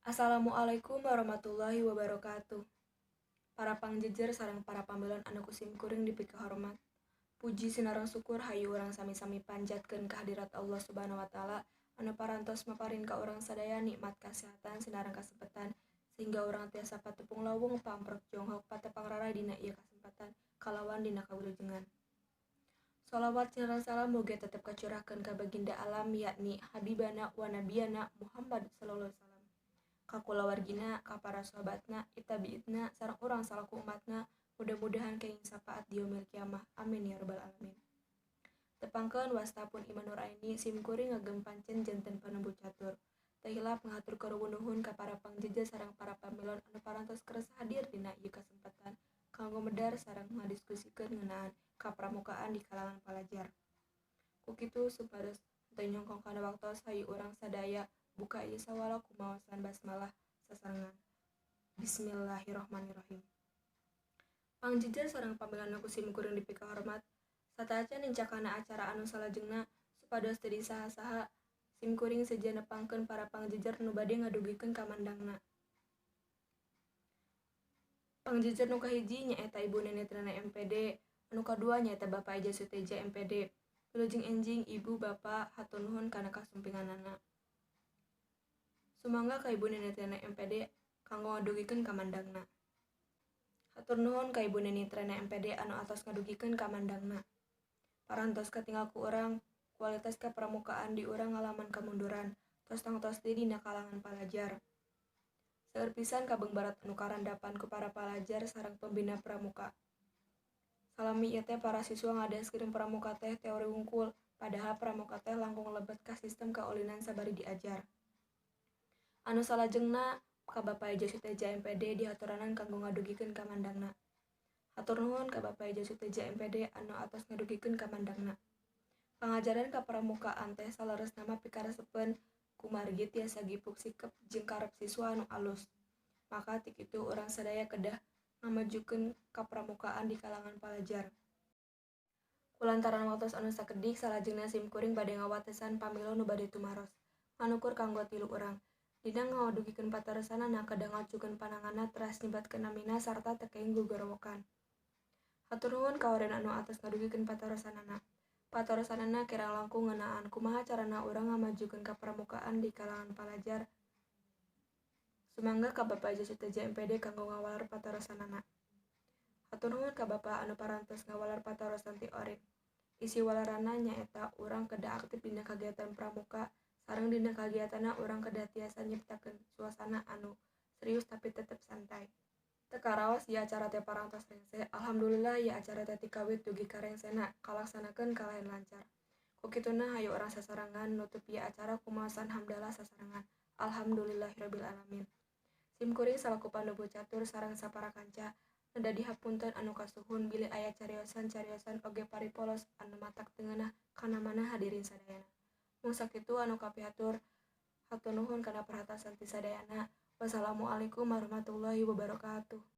Assalamualaikum warahmatullahi wabarakatuh. Para pangjejer sareng para pambelon anu ku simkuring dipikahormat. Puji sinareng syukur hayu urang sami-sami panjatkeun kehadirat Allah Subhanahu wa taala anu parantos maparin ka urang sadaya nikmat kasehatan sinareng kasempetan sehingga urang tiasa patepung lawung pamprek jonghok patepang rarai dina ieu kasempatan kalawan dina kawilujengan. Sholawat sinareng salam mugi tetep kacurahkeun ka baginda alam yakni habibana wa nabiyana Muhammad sallallahu alaihi wasallam. Ka kulawargina, ka para sahabatna, itabiitna, sareng urang salaku umatna, mudah-mudahan kenging sapaat di yaumil kiamah. Amin ya rabbal alamin. Tepangkeun wasta pun Iman Nuraini sim kuring ngagem pancen janten panembu catur. Teu hilap ngahatur nuhun ka para pangjejer sareng para pamilon anu parantos kersa hadir dina ieu kasempatan kanggo medar sareng ngadiskusikeun ngeunaan kapramukaan di kalangan palajar. Ku kitu supados teu nyongkong kana waktos hayu urang sadaya buka ieu sawala kumaosan basmalah sasarengan. Bismillahirrahmanirrahim. Pangjejer sareng pamilon ku sim kuring dipikahormat, sateuacan nincakana acara anu salajengna supados teu disaha-saha sim kuring sejen nepangkeun para pangjejer nu bade ngadugikeun kamandangna. Pangjejer nu kahiji nyaeta Ibu Neni Trena MPD, anu kadua nyaeta Bapak Eja Suteja MPD. Wilujeng enjing Ibu Bapak hatur nuhun kana kasumpinganana. Sumangga ka Ibu Neni Trena MPD kanggo ngadugikeun kamandangna. Hatur nuhun ka Ibu Neni Trena MPD anu atos ngadugikeun kamandangna. Parantos katinggal ku urang kualitas kapramukaan di urang ngalaman kamunduran, tos tangtos deui dina kalangan palajar. Seueur pisan kabeung barat anu karandapan ku para palajar sareng pembina pramuka. Salami ieu teh para siswa ngadaskeun pramuka teh teori wungkul, padahal pramuka teh langkung lebet ka sistem kaulinan sabari diajar. Anu salajengna ka Bapak Eja Suteja MPD dihaturanan kanggo ngadugikeun kamandangna. Hatur nuhun ka Bapak Eja Suteja MPD anu atos ngadugikeun kamandangna. Pangajaran kapramukaan teh saleresna mah pikaresepeun kumargi tiasa gipuk sikep jeung karep siswa anu alus. Maka ti kitu urang sadaya kedah ngamajukeun kapramukaan di kalangan palajar. Kulantaran waktos anu sakedik salajengna sim kuring bade ngawatesan pamilo nu bade tumaros. Nganukur kanggo tilu urang. Dina ngadugikeun patarosanana kedah ngacukeun pananganna teras nyebatkeun namina sarta teu kenging gugorowokan. Hatur nuhun ka oren anu atos ngadugikeun patarosanana. Patarosanana kirang langkung ngeunaan kumaha carana urang ngamajukeun kapramukaan di kalangan palajar. Sumangga ka Bapak Eja Suteja MPD kanggo ngawaler patarosanana. Hatur nuhun ka Bapak anu parantos ngawaler patarosan ti orin. Isi waleranna nyaeta urang kedah aktif dina kagiatan pramuka sareng dina kagiatanna urang kedah tiasa nyiptakeun suasana anu serius tapi tetep santai. Teu karaos ieu acara teh parantos rengse, alhamdulillah ieu acara teh tikawit dugi ka rengsena kalaksanakeun kalayan lancar. Ku kituna hayu urang sasarengan nutup ieu acara kumaosan hamdalah sasarengan. Alhamdulillahirabbil alamin. Sim kuring salaku panubu catur sareng sapara kanca neda dihapunten anu kasuhun bilih aya cariosan-cariosan oge paripolos anu matak teu ngeunah kana manah hadirin sadayana. Mung sakitu anu kapihatur, hatur nuhun kana perhatosan ti sadayana. Wassalamualaikum warahmatullahi wabarakatuh.